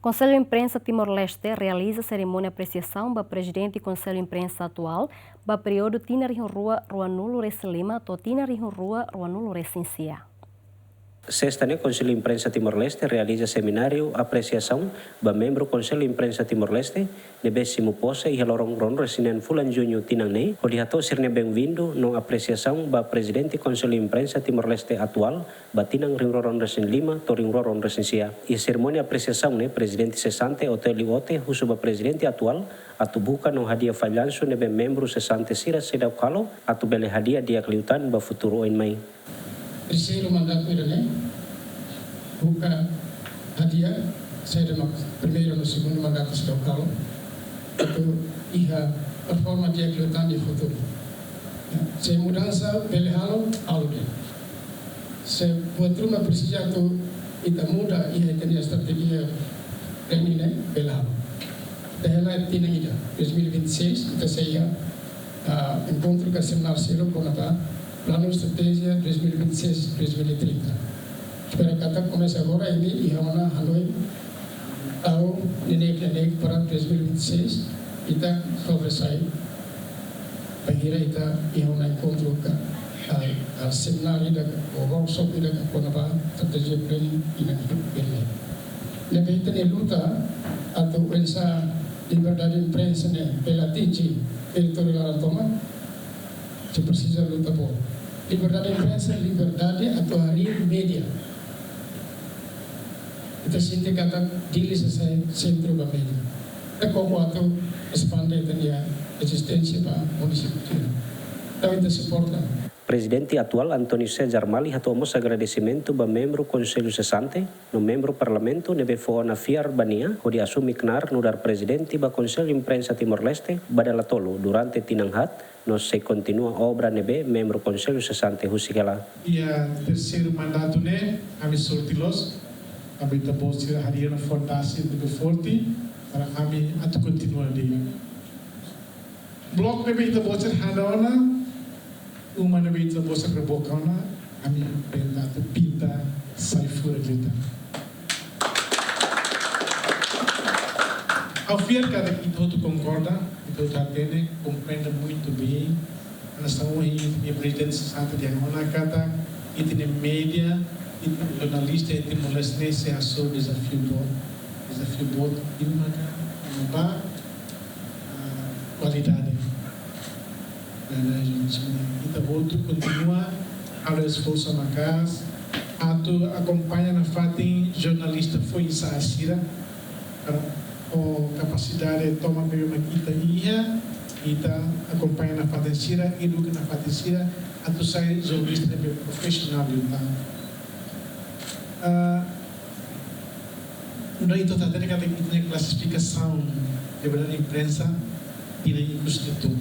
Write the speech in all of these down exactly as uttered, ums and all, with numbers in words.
Konsellu Imprensa Timor-Leste realiza serimónia apresiasaun ba Prezidente Konsellu Imprensa atuál ba períodu tinan rihun rua ruanulu-resin-lima to'o tinan rihun rua ruanulu-resin-sia. Sesta ne'e, Konsellu Imprensa Timor-Leste realiza semináriu apresiasaun ba membru Konsellu Imprensa Timor-Leste ne'ebé simu pose iha loron ruanulu-resin-neen fulan Juñu tinan ne'e, hodi hato'o sira-nia benvindu no apresiasaun ba Prezidente Konsellu Imprensa Timor-Leste atuál ba tinan rihun rua ruanulu-resin-lima to'o rihun rua ruanulu-resin-sia. Iha serimónia apresiasaun ne'e, Prezidente sesante Otélio Ote husu ba Prezidente atuál atu buka no hadi'a fallansu ne'ebé membru sesante sira seidauk halo atu bele hadi'a di'ak liután ba futuru oin mai. Terseiru mandatu ida-ne'e, buka hadi'a saida mak primeiru no segundu mandatu seidauk halo, atu iha performa di'ak liután iha futuru. Se mudansa bele halo, halo de'it. Se buat ruma presiza atu ita muda iha ita-nia estratéjia ne'e, bele halo. Ita hela tinan ida, dois mil e vinte e seis, ita sei iha, ah, enkontru ka semináriu seluk kona-ba Plano Estratéjia dois mil e vinte e seis, dois mil e trinta. Espera katak komesa agora, imi iha ona hanoin, tau neineik-neineik para dois mil e vinte e seis, ita sobressai. Bainhira ita iha ona enkontru ka, ah, ah, semináriu ida ka, ou workshop ida ka kona-ba estratéjia planning iha ne'e. Ne'ebé ita-nia luta atu oinsá liberdade imprensa ne'e bele atinje, editoriál tomak, sei presiza luta boot. Liberdade imprensa, liberdade atu harii média. Ita sente katak Dili sei sai sentru ba média. Ita koko atu espande ita-nia ezisténsia ba munisípiu sira. Entaun ita suporta. Prezidente atuál António César Mali hato'o mós agradesimentu ba membru Konsellu sesante no membru Parlamentu ne'ebé fó ona fiar ba nia hodi asume knaar nu'udar Prezidente ba Konsellu Imprensa Timor-Leste ba dala tolu durante tinan haat, no sei kontinua obra ne'ebé membru Konsellu sesante husik hela. Iha terseiru mandatu ne'e, ami sorte loos, ami ita-boot sira harii ona fondasi ne'ebé forte para ami atu kontinua de'it. Blok ne'ebé ita-boot sira hada ona, uma ne'ebé ita-boot sira reboka ona, ami tenta atu pinta sai furak liután. Ha'u fiar katak ita hotu konkorda, ita hotu hatene, komprende muitu bem. Hanesan ohin ita-nia prezidente sesante dehan ona katak ita-nia média, ita-nia jornalista iha Timor-Leste ne'e sei hasoru dezafiu boot, dezafiu boot, ida maka, ida maka, ah, kualidade. Verdade, ita hotu kontinua halo esforsu maka'as atu akompaña nafatin jornalista foin-sa'e sira, para ho kapasidade tomak ne'ebé mak ita iha, ita akompaña nafatin sira, eduka nafatin sira, atu sai jornalista ne'ebé profisionál liután. Ah, nune'e ita hatene katak ita-nia klasifikasaun liberdade imprensa tinan ikus liutún.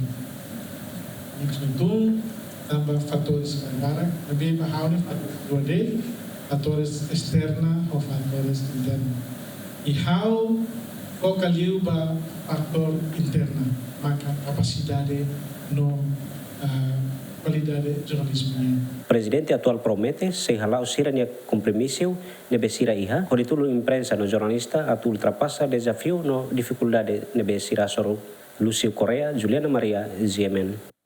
Ikus liutún, tanba fatores barak, maibé ba ha'u ne'e fatores rua de'it, fatores esterna ho fatores interna. I ha'u foka liu ba fator interna, maka kapasidade no, ah, kualidade jornalizmu nian. Prezidente atuál promete sei hala'o sira-nia kompromisu ne'ebé sira iha, hodi tulun imprensa no jornalista atu ultrapasa dezafiu no difikuldade ne'ebé sira hasoru. Lúcio Correia, Juliana Maria, G M N.